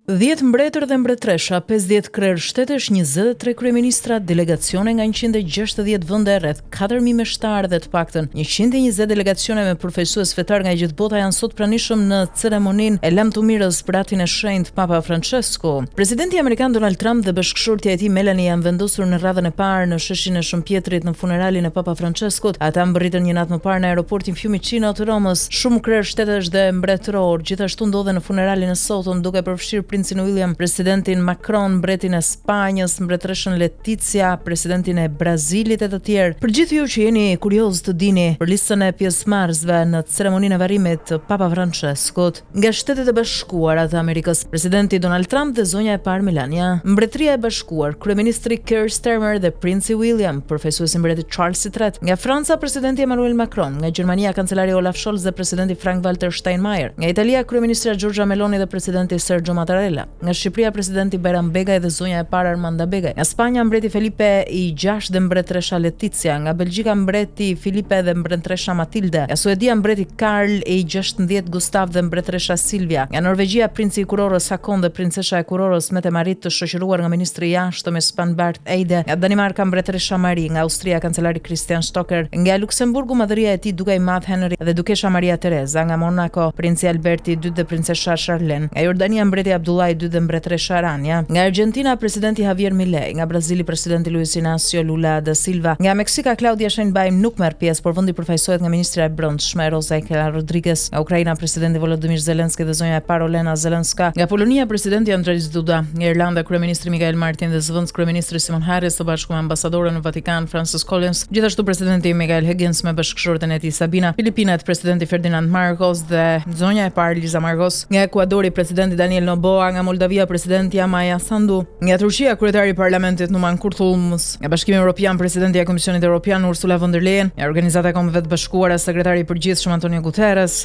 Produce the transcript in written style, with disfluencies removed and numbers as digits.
Dhjetë mbretër dhe mbretëresha, 50 krerë shtetesh, 23 kryeministra, delegacione nga 160 vende, rreth 4000 meshtarë dhe të paktën 120 delegacione me përfaqësues fetarë nga e gjithë bota janë sot pranishëm në ceremoninë e lamtumirës për Atin e Shenjtë Papa Francesco. Presidenti amerikan Donald Trump dhe bashkëshortja e tij Melania janë vendosur në radhën e parë në sheshin e Shën Pjetrit në funeralin e Papa Françeskut. Ata mbërritën një natë më parë në aeroportin Fiumicino të Romës. Shumë krerë shtetesh dhe mbretërorë gjithashtu ndodhen në funeralin e sotëm, duke përfshirë Princin William, Presidentin Macron, Mbretin e Spanjës, Mbretëreshën Letizia, Presidentin e Brazilit e të tjerë. Për gjithë ju që jeni kuriozë të dini për listën e pjesëmarrësve në ceremoninë e varrimit të Papa Françeskut, Nga Shtetet e Bashkuara të Amerikës, Presidenti Donald Trump dhe zonja e parë Melania, Mbretëria e Bashkuar, Kryeministri Keir Starmer dhe Princi William, përfaqësuesi i Mbretit Charles i Tretë, nga Franca, Presidenti Emmanuel Macron, nga Gjermania, Kancelari Olaf Scholz dhe Presidenti Frank-Walter Steinmeier, nga Italia, Kryeministrja Giorgia Meloni dhe Presidenti Sergio Mattarella, nga Shqipëria, Presidenti Bajram Begaj dhe zonja e parë Armanda Begaj, nga Spanja, Mbreti Felipe i Gjashtë dhe Mbretëresha Letizia, nga Belgjika, Mbreti Filipe dhe Mbretëresha Matilde, nga Suedia, Mbreti Karl i 16 Gustav dhe mbretëresha Silvia, nga Norvegjia princi i kurorës Hakon dhe princesha e kurorës Mette-Marit të shoqëruar nga ministri i Jashtëm Espen Barth Eide, nga Danimarka mbretëresha Marie, nga Austria kancelari Christian Stocker, nga Luksemburgu madhëria e tij Duka i Madh Henri dhe dukesha Maria Tereza, nga Monako princi Alberti i Dytë dhe princesha Charlene, nga Jordania mbreti Abdullah i Dytë dhe mbretëresha Rania, nga Argjentina presidenti Javier Milei, nga Brazili presidenti Luiz Inacio Lula da Silva, nga Meksika Claudia Sheinbaum nuk merr pjesë, por vendi përfaqësohet nga ministrja e Brendshme Rosa Icela Rodriguez, nga Ukraina presidenti Volodymyr Zelensky dhe zonja e parë Olena Zelenska, nga Polonia presidenti Andrzej Duda, nga Irlanda kryeministri Michael Martin dhe zëvendëskryeministri Simon Harris së bashku me ambasadoren në Vatikan Frances Collins, gjithashtu presidenti Michael Higgins me bashkëshorten e tij Sabina, Filipinet presidenti Ferdinand Marcos dhe zonja e parë Liza Marcos, nga Ekuadori presidenti Daniel Noboa, nga Moldavia presidentja Maia Sandu, Nga Turqia, kryetari i Parlamentit Numan Kurtulmus, nga Bashkimi Evropian, presidentja e Komisionit Evropian Ursula von der Leyen, nga Organizata e Kombeve të Bashkuara, sekretari i Përgjithshëm Antonio Guterres.